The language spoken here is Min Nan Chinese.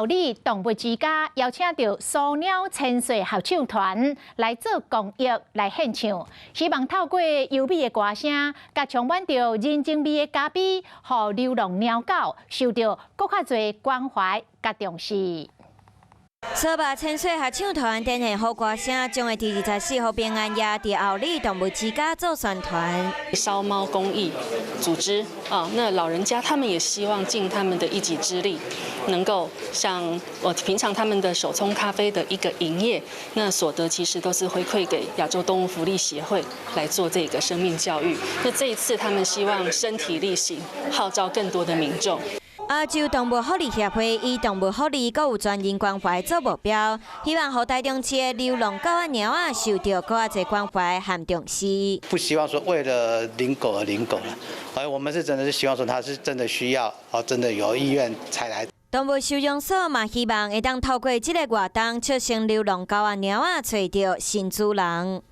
后里動物之家邀請著蘇貓千歲合唱團來做公益來獻唱，希望透過優美的歌聲，佮充滿著人情味的歌聲，予流浪貓狗受著閣較濟關懷佮重視。蘇肉千歲合唱團展現好歌聲，將會佇24號平安夜佇后里動物之家做宣傳。燒貓公益組織啊，那老人家他們也希望盡他們的一己之力，能夠像我平常他們的手沖咖啡的一個營業，那所得其實都是回饋給亞洲動物福利協會來做這個生命教育。那這一次他們希望身體力行，號召更多的民眾。亞洲動物福利協會以動物福利閣有專人關懷做目標，希望予台中市的流浪狗仔貓仔受著閣較濟關懷和重視。不希望說為了領狗而領狗了，而我們是真的是希望說他是真的需要，哦，真的有意願才來。動物收容所嘛，希望會當透過這个活動，促成流浪狗仔貓仔揣著新主人。